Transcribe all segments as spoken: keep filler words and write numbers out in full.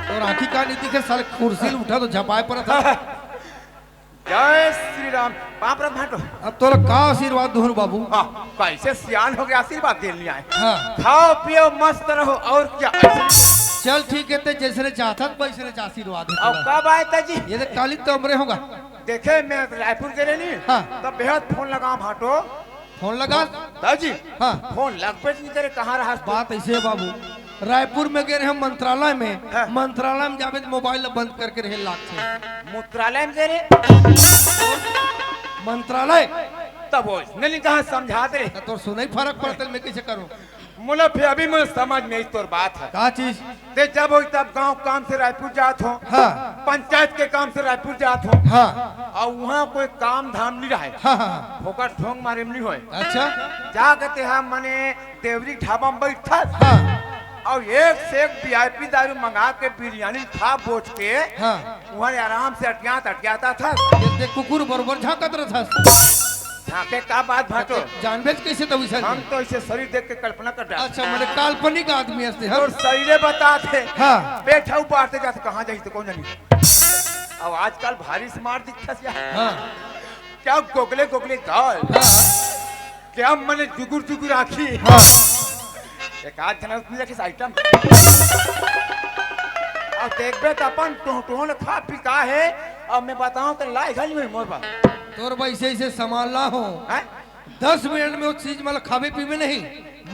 तोर आँखी का नहीं दिखे साले, कुर्सी ले उठा तो झपाए पड़ा था। जय श्री राम। बाप रे भाटो। अब तोला का आशीर्वाद दूँ बाबू? हाँ, कैसे सियान हो गया, आशीर्वाद दे लिया है। हाँ। खाओ पियो मस्त रहो और क्या। चल ठीक है, ते जैसे ने चाहता वैसे ने आशीर्वाद है और तोला। कब आए ता जी? ये तो काली तो हमरे होगा। देखे मैं रायपुर के रहनी। हाँ। तब बेहद फोन लगा भाटो। फोन लगा? दाजी। हाँ। फोन लगबे नहीं करे, कहाँ रहा? बात ऐसे है बाबू, रायपुर में गए रहे हम मंत्रालय में। हाँ। मंत्रालय में जाबे तो मोबाइल ला बंद करके रहे लागथे। मूत्रालय में गए रहे? मंत्रालय। तब वो नहीं कहा समझात रहे। तो तोर सुनाई फर्क पड़ता है, मैं कैसे करूँ? मोला फिर अभी मोला समझ में आई तोर बात है। का चीज? ते जब होई तब गांव काम से रायपुर जात हो। हाँ। पंचायत के काम से रायपुर जात हो। हाँ। और वहाँ कोई काम धाम नहीं रहे। हाँ, हाँ, हाँ। फोकट ढोंग मारे में नहीं होए। अच्छा। जा कहते हैं मने देवरी ढाबा में बैठत। हाँ। और एक से एक वीआईपी दारू मंगा के बिरयानी खा बोझ के हाँ। वहाँ आराम से अटियात अटियाता था। ये देख कुकुर बरोबर झांकत रहता। झांके का बात भाटो? जानबे कैसे तो वैसा हम नहीं। तो ऐसे शरीर देख के कल्पना कर डाल। अच्छा, मने काल्पनिक आदमी हंसते हैं। और शरीरे बतात है। हाँ। बैठा ऊपर आते जाते कहाँ जाई तो कौन जानी। अब आजकल भारी स्मार्ट दिखता है। हाँ। क्या गोगले गोगले गाल। हाँ। क्या मने जुगुर जुगुर आँखी। हाँ। एक आध जना उसमें रखे आइटम। अब देखबे तो अपन टोह टोह खा पी का है। अब मैं बताऊं तो लाई घाली में मोर बा। तोर भाई से इसे सामान ला हो। हैं? दस मिनट में वो चीज मतलब खाबे पीबे नहीं।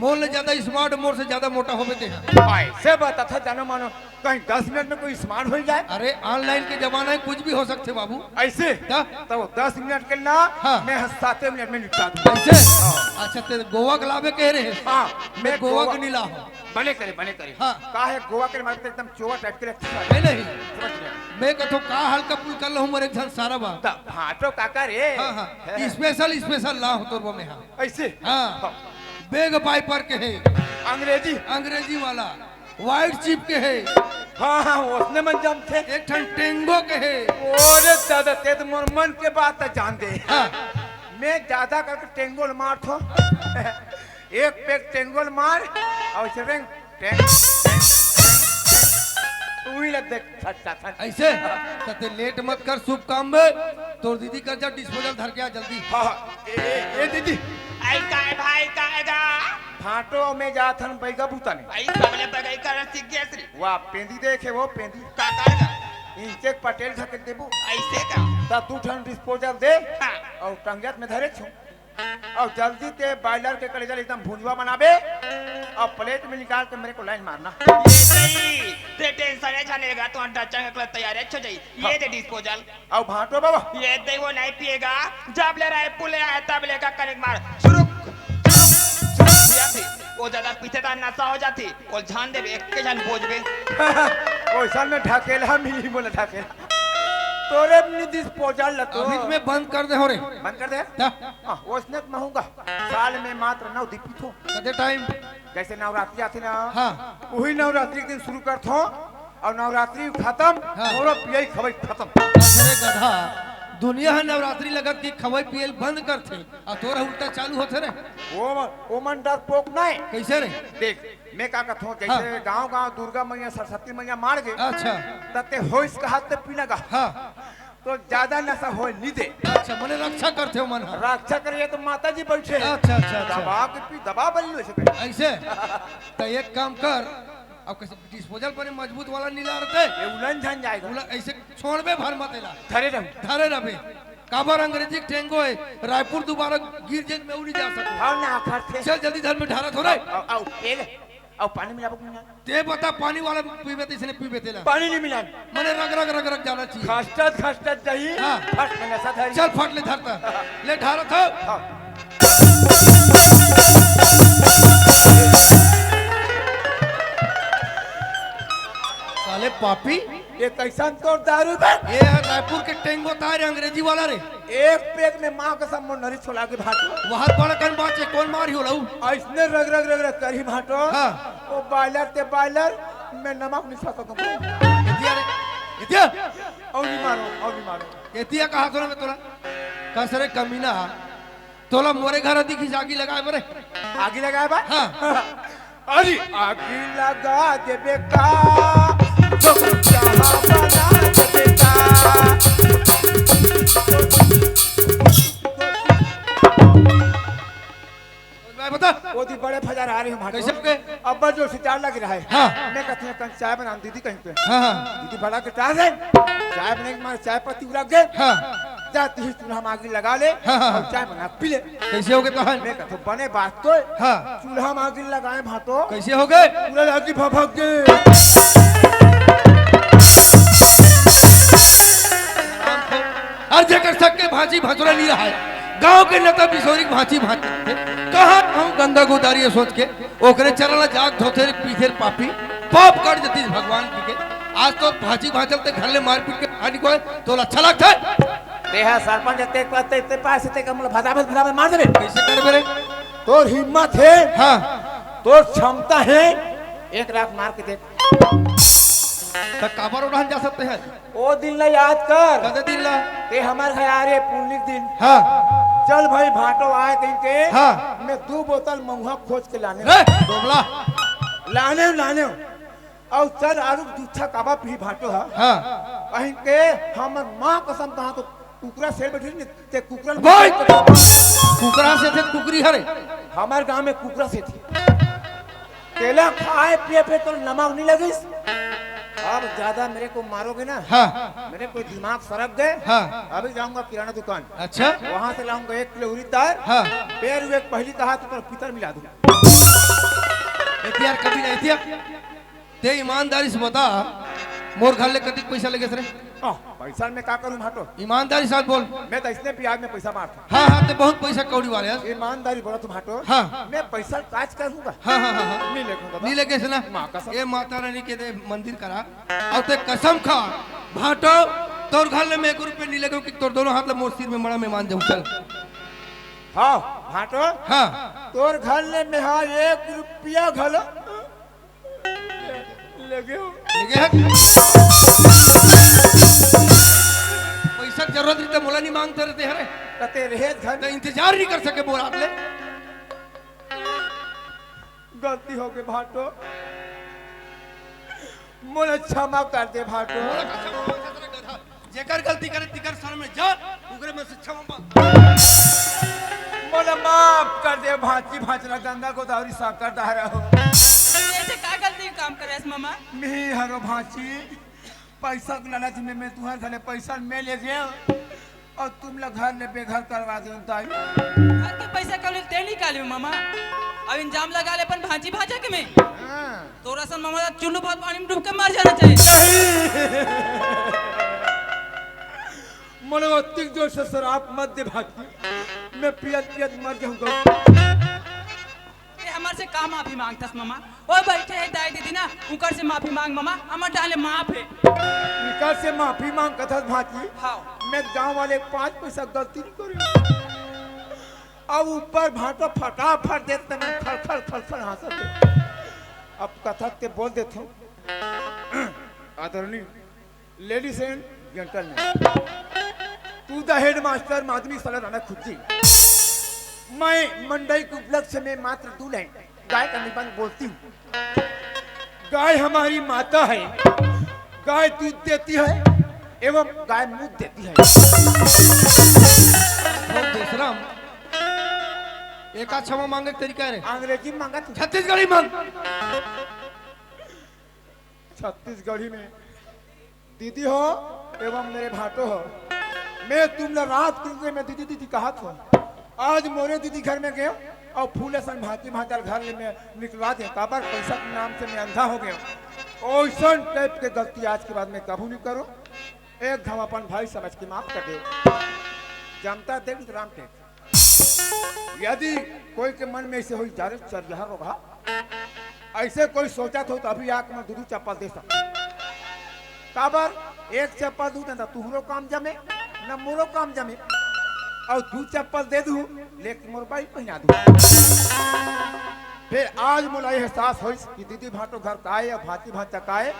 मोर ले ज्यादा स्मार्ट, मोर से ज्यादा मोटा होबे ते। ऐसे बात था जानो मानो, कहीं दस मिनट में कोई स्मार्ट हो जाए। अरे ऑनलाइन के जमाना है, कुछ भी हो सकते बाबू। ऐसे? ता? तो दस मिनट के ना, हाँ। मैं सात मिनट में निपटा दूँ। ऐसे? हाँ। अच्छा, तेरे गोवा के लाबे कह रहे हैं? हाँ, मैं मैं गोवा गोवा के नहीं ला हूँ। बने करे, बने करे। हाँ। का है गोवा के मारे तो एकदम चोवा टाइप के लगता है। नहीं, नहीं। समझ गया। मैं कथो का हल्का पुल कर लूँ, मरे झन सारा बा। तब भाटो काका रे। हाँ, हाँ। है। स्पेशल, स्पेशल ला हूँ तोर में हाँ। ऐसे? हाँ। हाँ। बैग पाइपर के है। अंग्रेजी? अंग्रेजी वाला। व्हाइट चिप के है। हाँ, हाँ, उसने मन जमथे। एक ठन टेंगो के है। ओरे दादा, ते तो मोर मन के बात तो जान दे। हाँ। मैं ज्यादा करके टेंगो ल मारथो। एक पैक टेंगो ल मार, और उसे रेंग, टेंग, टेंग, टेंग, टेंग। उही लग देख, खट, खट, खट। ऐसे? त ते लेट मत कर, शुभ काम में। तोर दीदी कर जा, डिस्पोजल धर के आ जल्दी। हाँ, हाँ। ए, ए, ए दीदी। आई काय भाई, काय गा? भाटो में जात हन बैगा बूता ने। आई सबले बगई कर सीख गया श्री। वाह, पेंदी देखे वो पेंदी। का कर गा? इनके पटेल धके देबू। ऐसे का? ता दू ठन डिस्पोजल दे। हाँ। और टंगत में धरे छो। और जल्दी ते बॉयलर के कलेजा एकदम भुंजवा बनाबे। और प्लेट में निकाल के मेरे को लाइन मारना। ये सही। ते टेंशन है जाने लगा, तो अंडा चंग के तैयार है, छो जाई। हाँ। ये दे डिस्पोजल। अउ भांटो बाबा। ये दे वो नहीं पिएगा, जब ले रायपुर ले आया तब ले का कनिक मार। सुरुक, सुरुक पिया थी। वो ज्यादा पीते ता नशा हो जाती। वो जान दे, एक के जान बोझ बे। वैसा में ढकेला मिली, बोला ढकेला। तोरे अपनी डिस्पोजल लतो। अभी तो मैं बंद कर दे हो रे। बंद कर दे? ता? हाँ, उसने तो महूंगा। साल में मात्र नौ दिन पीथो। कदे टाइम? जैसे नवरात्रि आथे ना, हाँ। वही नवरात्रि के दिन शुरू करथो। अउ नवरात्रि खतम, हाँ। मोरो पियई खवई खतम। अरे गधा, दुनिया ह नवरात्रि लगत कि खवई पियल बंद करथे, अउ तोर उल्टा चालू होथे रे। वो, वो मन डरपोक नहीं। कैसे रे? देख, मैं का कथों, जैसे हाँ। गांव-गांव दुर्गा मैया, सरस्वती मैया मार गे, अच्छा। त ते होइस कहा ते पीना गा। हाँ। तो ज्यादा नशा होए नी दे। अच्छा, मने रक्षा करथे मन ह। रक्षा करिए तो माता जी बैठे। अच्छा, अच्छा, अच्छा। दबा के पी, दबा बल्लू ऐसे करे। ऐसे? त एक काम कर, अब कैसे डिस्पोजल पर मजबूत वाला नीला रहते? ये उलन झन जाएगा। उलन ऐसे छोड़बे भर मत एला। धरे रहू। धरे रहबे। काबर अंग्रेजी के टेंगो है, रायपुर दोबारा गिर जेन में उ नहीं जा सकता। हाँ ना, खरथे। चल जल्दी धर में ढारत हो रे। आओ, आओ, आओ, ये ले। आओ, पानी मिलाबो कि ना? ते बता, पानी वाला पीबे त इसने पीबे तेला। पानी नहीं मिला। मने रग रग रग रग जाना चाहिए। खस्ता खस्ता दही, हाँ। फट में नशा धरी। चल फट ले धरता। ले ढारत हो। हाँ। साले पापी। ये कैसन तोर दारू बे? ये है रायपुर के टेंगो तार अंग्रेजी वाला रे। एक पैक में माँ कसम मोर नरी छोला के भाटो। वहाँ बड़ कन बात है, कौन मारी हो लऊ? ऐसने रग रग रग रग करी भाटो। हाँ। वो बॉयलर ते बॉयलर में नमक नहीं छाता तुमको। एतिया रे, एतिया। और नहीं मारो, और नहीं मारो। एतिया कहा सुना मैं तोला? कस रे कमीना। तोला मोरे घर दिखिस आगी लगाए बरे। आगी लगाए बा? हाँ। अरे आगी लगा देबे का, तो चाहा बना देबे का। मैं बता। ओती बड़े फजा रहा रही हूँ भाटो। कैसे हो गए? अब्बड़ जोर से जाड़ लग रहा है। हाँ। मैं कहती हूँ, कहीं चाय बना दीदी कहीं पे। हाँ, हाँ। दीदी बड़ा के चाय दे। चाय बनाने के मारे चाय पत्ती उलग गए। हाँ। जा, तू ही चूल्हा में आगी लगा ले हाँ, हाँ, और हाँ। चाय बना पी ले। कैसे हो गए तोहर? मैं कहता हूँ, बने बात तो है। हाँ। चूल्हा में आगी लगाए भाटो। कैसे हो गए? पूरा आगी भभक गए। हर जगह सक के भांची भांचुरा नहीं रहा है। गांव के नेता बिसोरी के भांची भांच कहा हम गंगा गोदारी है सोच के ओकरे चरण ला जाग धोथे रे पीथे रे पापी। पाप कट जतीस भगवान की के। आज तो भांची भांचल ते घर ले मारपीट के बाहर निकल तोला अच्छा लगता है? ते हा सरपंच ते ते ते पास ते का मुला भदाभद भदाभद मार देबे। कैसे करबे रे? तोर हिम्मत है? हाँ। तोर क्षमता है? एक लात मार के देख। त काबर उड़ान जा सकते हैं? ओ दिन ला याद कर। कदे दिन ला? ते हमर घर आ रे पुन्नी के दिन। हाँ। चल भाई भाटो आए कहीं के। हाँ। मैं दू बोतल महुआ खोज के लाने। रे, डोमला। लाने, लाने। अउ चल आलू के जूठा काबा पी भाटो हा। हाँ। कहीं के हमर माँ कसम कहा तो कुकरा शेर बैठे नहीं, ते कुकरा भाई! कुकरा से थे कुकरी हरे। हमर गांव में कुकरा से थे। तेला खाए पिए पे तो नमक नहीं लगिस। अब ज्यादा मेरे को मारोगे ना, हाँ। मेरे को दिमाग सरक गए। हाँ। अभी जाऊंगा किराना दुकान। अच्छा। वहां से लाऊंगा एक किलो उड़ीद दाल। हाँ। पैर हुए पहली कहा तो तेरा पितर मिला दूंगा। एतियार कभी नहीं एतियार। ते ईमानदारी से बता, मोर घर ले कतिक पैसा लेगे रे? आह, पैसा में का करूं भाटो? ईमानदारी से बोल। मैं तो इसने ब्याज में पैसा मारता। हाँ, हाँ, ते बहुत पैसा कौड़ी वाले हस। ईमानदारी बोला तू भाटो। हाँ। मैं पैसा काज करूंगा। हाँ, हाँ, हाँ, हाँ। नहीं लेगा दादा। नहीं लेगे से ना? माँ कसम। ये माता रानी के दे मंदिर करा। और ते कसम खा, भाटो, तोर घर ले मैं एक रुपये नहीं लेगे कि तोर दोनों हाथ ले मोर सिर में मड़ा में मान जाऊं, चल। हाँ, भाटो। हाँ। तोर घर ले मैं हाँ एक रुपया घलो लेगे हो। लेगे है? पैसा के जरूरत रहिथे, मोला नहीं मांगते रहते हरे। कते रहे घर तो इंतजार नहीं कर सके बोल आप ले। गलती हो गई भाटो, मोला क्षमा कर दे भाटो। मोला का क्षमा मांगत रे गधा? जेकर गलती करे, तिकर शरण में जा, उगरे में से क्षमा मांग। मोला माफ कर दे, भांची भांचरा गंगा गोदावरी साकर दहरा हो। ऐसे का गलती काम करे हस मामा? मैं हरो भांची, पैसा के लालच में मैं तुम्हारे घर ले पैसा मैं ले गया और तुम लोग घर ले बेघर करवा दे ताई। घर के पैसा कौड़ी ते निकाले मामा, अब इंजाम लगा ले अपन भांची भांचा के में। हाँ। तोरा सन मामा चुन्नू भात पानी में डूब के मर जाना चाहिए। मोला ओतिक जोर से शराब मत दे भांची, मैं पियत पियत मर जाऊंगा। ते हमर से का माफी मांगथस मामा? ओ बैठे है दाई दीदी ना, उकर से माफी मांग मामा, हमर डाले माफ है। इकर से माफी मांग कथस भांची? हाँ। मैं गांव वाले पांच पैसा गलती नहीं करी। अब ऊपर भांटो फटाफट देत तने खल खल खल खल हंसत है। अब कथक के बोल देत हूँ। आदरणीय ladies and gentlemen, to the headmaster माध्यमिक शाला राना खुर्जी, मैं मंडई के उपलक्ष्य में मात्र दो लाइन गाय का निबंध बोलती हूँ। गाय हमारी माता है, गाय दूध देती है एवं गाय मूत देती है। बहुत बेशरम। एका क्षमा मांगे के तरीका रे। अंग्रेजी मांगा तू। छत्तीसगढ़ी मांग। छत्तीसगढ़ी में दीदी हो एवं मेरे भाटो हो, मैं तुम ला रात दिन से मैं दीदी दीदी कहत हो। आज मोरे दीदी घर में गए और फूल असन भांची भांचल घर ले मैं निकलवा दे, काबर पैसा के नाम से मैं अंधा हो गया। ओइसन टाइप के गलती आज के बाद मैं कभू नहीं करूँ। एक घाव अपन भाई समझ के माफ कर दे। जनता देख राम के यदि कोई के मन में ऐसे होई, "जा रे चरिया रोगहा, ऐसे कोई सोचत हो तो अभी आके मैं दू दू चप्पल दे सकता।" काबर एक चप्पल दू देता तुहरो काम जमे, न मोरो काम जमे, और दू चप्पल दे दू, लेकिन मोर बाई पहना दू। फिर आज मोला एहसास होइस कि दीदी भाटो घर का आए या भांची भांचा का आए,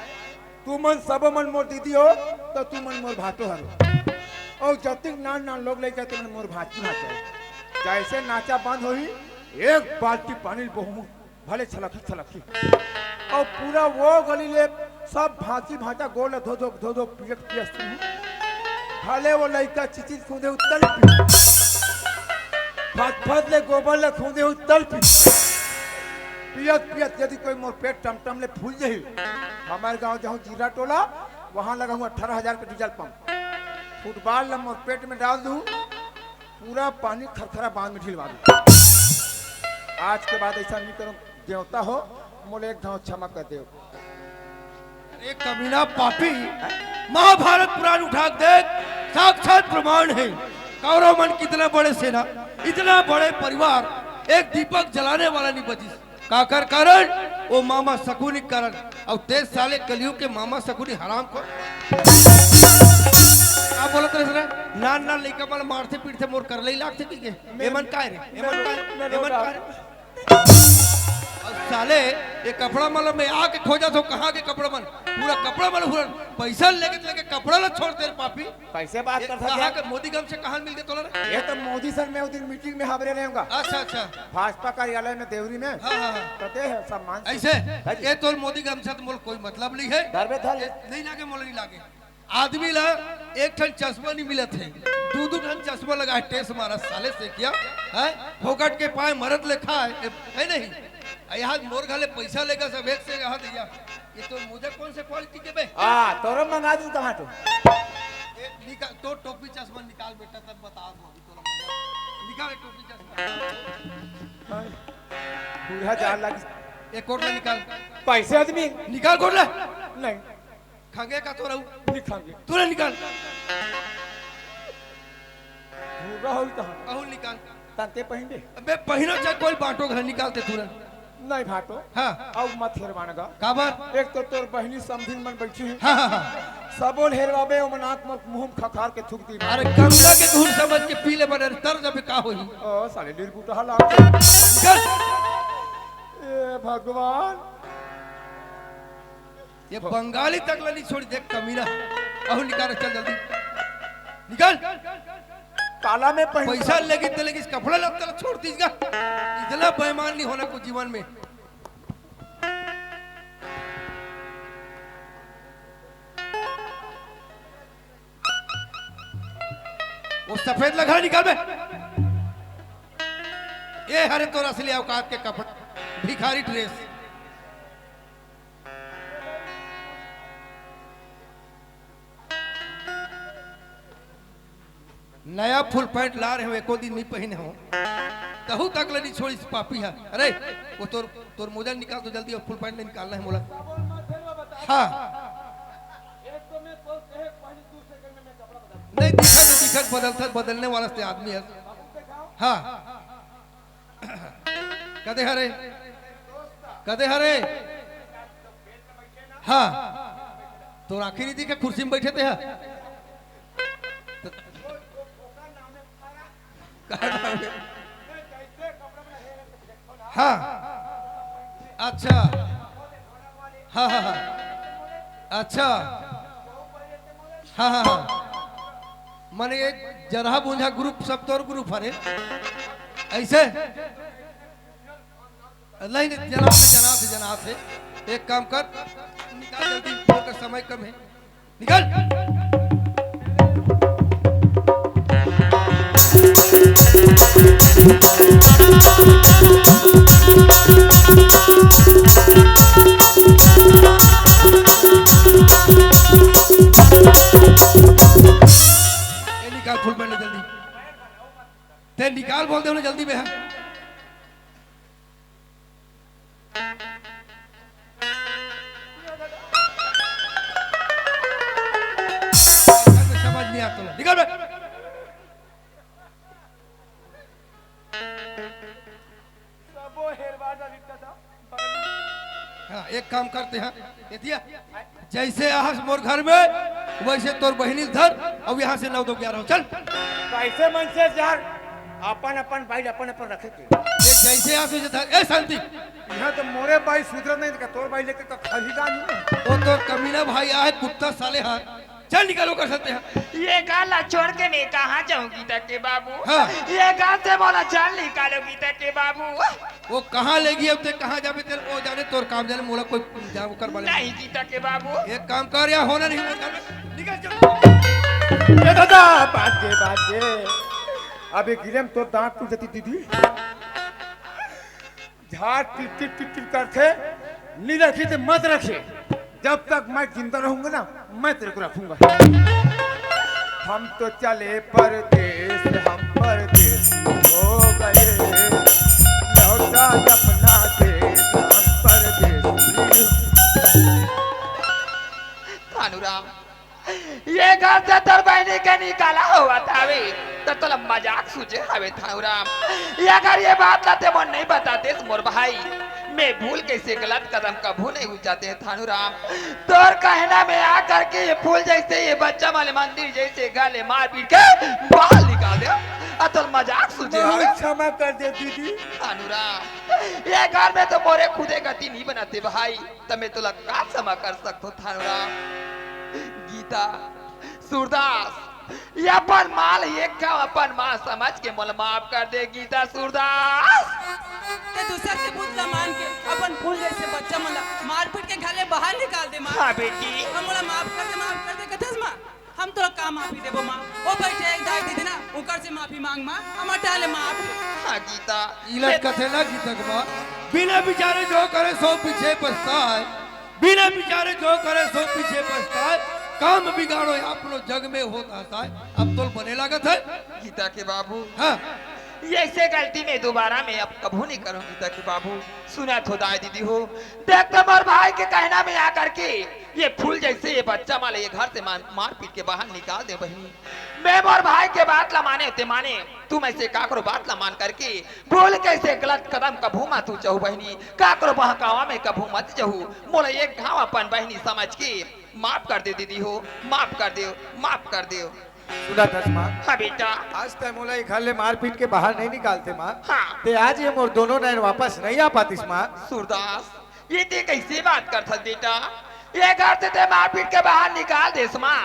तुमन सबो मन मोर दीदी हो, तो तुमन मोर भाटो हरो। अउ जतिक नान नान लोग लइका तुमन मोर भांची भांचा हो। जइसे नाचा बंद होही, एक बाल्टी पानी ल बोहूं, भले छलकही छलकही। अउ पूरा वो गली ले सब भांची भांचा गोड़ ल धो धो धो धो पियत पियत पीहूं। भले वो लइका चिचिर खूंदे हो तल पी, फत फत ले गोबर ल खूंदे हो तल पी। पियत पियत यदि कोई मोर पेट टमटम ले फूल जाही, हमर गांव जाहूं जीरा टोला, वहां लगाहूं अठारह हजार के डीजल पंप, फुटबॉल ल मोर पेट में डाल दूं, पूरा पानी खरखरा बांध में ढिलवा दूं। आज के बाद अइसा नइ करंव, देवता हो, मोला एक घांव क्षमा कर देव। अरे कमीना पापी, महाभारत पुराण उठा के देख, साक्षात प्रमाण हे। कौरव मन कितना बड़े सेना, इतना बड़े परिवार, एक दीपक जलाने वाला नइ बचिस। काकर कारण? वो मामा सकुनी के कारण। अउ तें साले कलयुग के मामा सकुनी हरामखोर। का बोलत रहे रे? नान नान लइका मन मारथे पीटथे, मोर करलई लागथे कहिके। एमन काय रे? एमन काय? एमन काय रे? अउ साले, ये कपड़ा मन ल मैं आके खोजत हों, कहां के कपड़ा मन? पूरा कपड़ा मन हुरन, पइसा लेके लेके कपड़ा ल छोड़ दे रे पापी। कइसे बात ये करत हस कहाँ यार? के मोदी गमछा कहाँ मिल गए तोला रे? ये तो मोदी सर, मैं उस दिन मीटिंग में हाबरे रहेंगा। अच्छा, अच्छा। भाजपा कार्यालय में देवरी में। हाँ, हाँ, हाँ। तो दे हे सम्मान से। अइसे? हाँ जी। ये तोर मोदी गमछा तो मोला कोई मतलब नइ हे। धर बे, धर ले। ये नइ लागे, मोला नइ लागे। आदमी ला एक ठन चश्मा नइ मिलत हे, दू दू ठन चश्मा लगा हे, टेस मारा साले से क्या है? फोकट के पाए मरत ले खाए, हे नहीं? अ, यहाँ मोर घले पइसा लेगा सब एक से यहाँ दिया। ये तोर मोजा कौन से क्वालिटी के बे? आ, तोरो मंगा दूं तहाँ तो। ए, निकाल, तोर टोपी चश्मा निकाल बेटा, तब बता दो अभी तोला मोजा। निकाल ये टोपी चश्मा। हाँ। बूढ़ा जान लगी। एक और ले निकाल। पैसे आदमी। निकाल कोट ले। नहीं। खंगे का तो रहू। नहीं खंगे। तू ले निकाल। बूढ़ा हो तहाँ। कहूँ निकाल। तंते पहिन दे। अबे पहिनो चाहे कोई बांटो घर निकालते तुरंत। नहीं भाटो। हाँ। अब मत हेरवान गा। काबर? एक तो तोर बहिनी समधिन मन बैठी हे। हाँ, हाँ, हाँ। सबो ल हेरवाबे, ओमन आंख म मुंह म खखार के थूक दी। अरे गंगा के घूर समझ के पी ले बने, तर जबे का होही? ओ, साले निर्बुटहा लाग। चल। ए भगवान। ये बंगाली तक ला नहीं छोड़ी, देख कमीना। अहो निकाल, चल जल्दी। निकाल। काला में पहन पैसा लेगी ते लेगी, कपड़ा लत्ता छोड़ दीजिएगा। इतना बेईमान नहीं होना कुछ जीवन में। वो सफेद लगा निकाल बे। ये हरे तोर असली औकात के कपड़ा, भिखारी ड्रेस। नया फुल पैंट ला रहे हो, एको दिन नहीं पहने हो, तहू तक ले नहीं छोड़िस पापी है। अरे वो तोर, तोर मोजा निकाल तो जल्दी, और फुल पैंट नहीं निकालना है मोला। हाँ। नहीं दिखत, दिखत बदलत, बदलने वाला से आदमी है। हाँ। कदे हरे? कदे हरे? हाँ। तोर आँखी दिखे कुर्सी में बैठे ते हा। का नाम है? हाँ। अच्छा। हाँ, हाँ, हाँ। अच्छा। हाँ, हाँ, हाँ। माने एक जरहा बुंझा ग्रुप, सब तोर ग्रुप हरे। अइसे? नहीं, नहीं, जनात हे, जनात हे, जनात हे। एक काम कर, निकाल जल्दी, मोर कर समय कम हे। निकाल। ए, निकाल फुल पैंट जल्दी। ते निकाल बोल दे उन्हें जल्दी में है। समझ नहीं आता, निकल बे। सबो हेरवा डाली दादा। हाँ, एक काम करते हैं, ये दिया। जइसे आहस मोर घर में, वइसे तोर बहिनी ल धर, अउ यहाँ से नौ दो ग्यारह हो, चल। कइसे मनसे यार, अपन अपन बाई ल अपन अपन रखे के। ये जइसे आहस वइसे धर, ए शांति। इहाँ तो मोरे बाई सुधरत नहीं, तो तोर बाई लेके का खरीदा नहीं। वो तोर कमीना भाई आहे, कुत्ता साले हा, चल निकल ओकर साथे। हाँ। ये घर ला छोड़ के मैं कहाँ जाऊँ गीता के बाबू? हाँ। ये घर से मोला चल निकालो गीता के बाबू। वो कहाँ लेगी, अब ते कहाँ जाबे, तेल वो जाने, तोर काम जाने, मोला कोई जान ओकर बारे में। नहीं गीता के बाबू। एक काम कर, या होना नहीं, वो जाने, निकल चल। ए दादा, बात के, बात के। अबे गिरे में तोर दांत टूट जाती दीदी। झाड़ टिट टिट टिट टिट करथे, नी रखी ते मत रखे। जब तक मैं जिंदा रहूंगा ना, मैं तेरे को रखूंगा। हम तो चले परदेस, हम परदेसी हो गए, लौटा अपना देश, हम परदेसी। भानुराम, ये घर से तोर बहिनी के निकाला होवत हवे, त तोला मजाक सूझे हवे थानूराम। ये अगर ये बात ला ते मोर नहीं बतातेस मोर भाई, मैं भूल के से गलत कदम कभू नहीं उठाते थानूराम। तोर कहना में आ करके ये फूल जैसे, ये बच्चा वाले मंदिर जैसे घर ले मार पीट के बाहर निकाल दे। आ तोर मजाक सूझे हवे। बहुत क्षमा कर दे दीदी। थानूराम, ये घर में तो मोरे खुदे गति नहीं बनाते भाई। त मैं तोला का क्षमा कर सकथों थानूराम? गीता, सूरदास, ये अपन माँ ल एक घाव अपन माँ समझ के मोला माफ कर दे गीता, सूरदास। ते दूसर के बुत ला मान के अपन फूल जैसे बच्चा मन ला मारपीट के घर ले बाहर निकाल दे माँ। हाँ बेटी। अब मोला माफ कर दे, माफ कर दे कथस माँ। हम तोला का माफी देबो माँ? ओ बइठे एक दाई दीदी ना, ओकर से माफी मांग माँ, हमर डाले माफी। हाँ गीता, इला मैं कथे ना गीता के माँ, बिना बिचारे जो करे सो पीछे पछताए, बिना बिचारे जो करे सो पीछे पछताए, काम बिगाड़ो अपनो जग में होत आसाय। अब तोल बने लागत है। गीता के बाबू। हाँ। ये ऐसे गलती में दोबारा मैं अब कभू नहीं करूँ गीता के बाबू। सुना तो दाई दीदी हो, देख तो मोर भाई के कहना में आकर के ये फूल जैसे ये बच्चा माले ये घर से मार, मार पीट के बाहर निकाल दे बहिनी। मैं मोर भाई के बात ला माने ते माने, तुम ऐसे काकरो बात ला मान करके भूल कैसे गलत कदम कभू मत उठाहू बहिनी, काकरो बहकावा में कभू मत जाहू। मोला एक घाव अपन बहिनी समझ के माफ कर दे दीदी हो, माफ कर दे, माफ कर दे। सुना दस माँ। हाँ बेटा। आज तय मोला ये घर ले मारपीट के बाहर नहीं निकालते माँ। हाँ। ते आज ये मोर दोनों नैन वापस नहीं आ पातीस माँ। सूरदास, ये ते कैसे बात करथस बेटा? ये घर से ते मारपीट के बाहर निकाल देस माँ।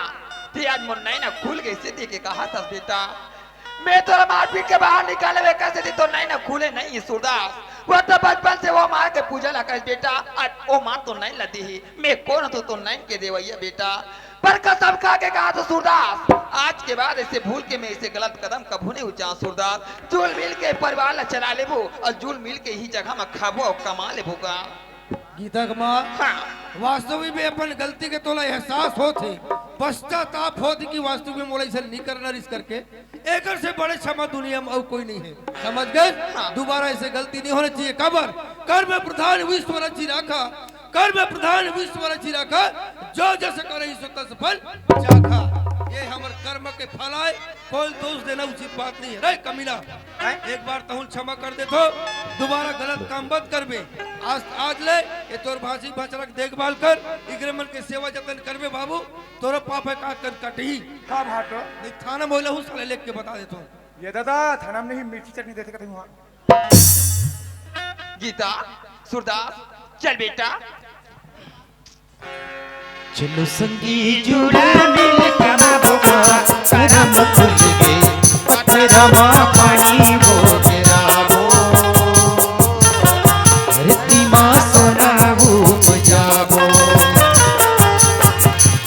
ते आज मोर नैन खुल गइसे ते के कहाथस बेटा। मैं तोला मारपीट के बाहर निकाले वे कैसे थी तो नैन खुले नहीं सूरदास। वो तो बचपन से वो माँ के पूजा ला करस बेटा। आज वो माँ तो नैन ला दी ही। मैं कोन हूँ तो नैन के देवइया बेटा। पर कसम खा के कहाथों सूरदास, आज के बाद ऐसे भूल के मैं ऐसे गलत कदम कभू नहीं उठाहूँ सूरदास। जुल मिल के परिवार ला चला लेबो अउ जुल मिल के ही जगह में खाबो अउ कमा लेबो गा। गीता के माँ, हाँ। वास्तविक में अपन गलती के तोला एहसास होत हे, पश्चाताप होत हे कि वास्तविक में मोला ऐसे नहीं करना रिस करके, एकर से बड़े क्षमा दुनिया में अउ कोई नहीं है। समझ गए? हाँ। दोबारा ऐसे गलती नहीं होना चाहिए। काबर? कर्म प्रधान विश्व रचि राखा, कर्म प्रधान विश्व रचि राखा, जो जस करइ सो तस फल चाखा। ये हमर कर्म के फल आय, कोई दोष देना उचित बात नहीं है। रे कमीना, हैं? एक बार तहुल क्षमा कर देथों, दोबारा गलत काम मत करबे। आज, आज ले ये तोर भांसी भचरा के देखभाल कर, इकरे मन के सेवा जतन करबे बाबू, तोरो पाप हे का कर कटही। का भाटो? नहीं थाना मोला हूँ साले लेके बता देथों। ये दादा, थाना में नहीं, मिर्ची चटनी देते कहीं वहाँ। गीता, सूरदास, चल बेटा। चलो संगी जुड़ मिल कमाबो गा, करम खुल गे, पथरा मा पानी हो गिराबो, धरती मा सोना उपजाबो।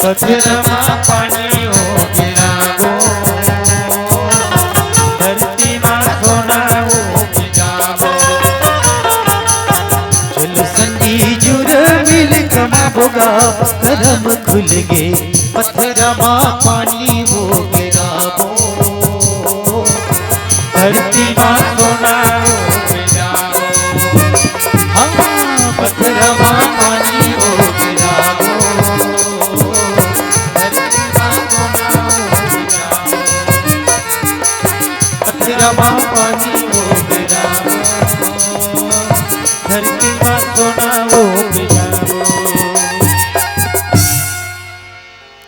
पथरा मा पानी हो गिराबो, धरती मा सोना उपजाबो। चल संगी जुर मिल कमाबो गा, करम खुल गे, पथरा मा पानी हो गिराबो। धरती मा सोना उपजाबो। हाँ, पथरा मा पानी हो गिराबो। धरती मा सोना उपजाबो। पथरा मा पानी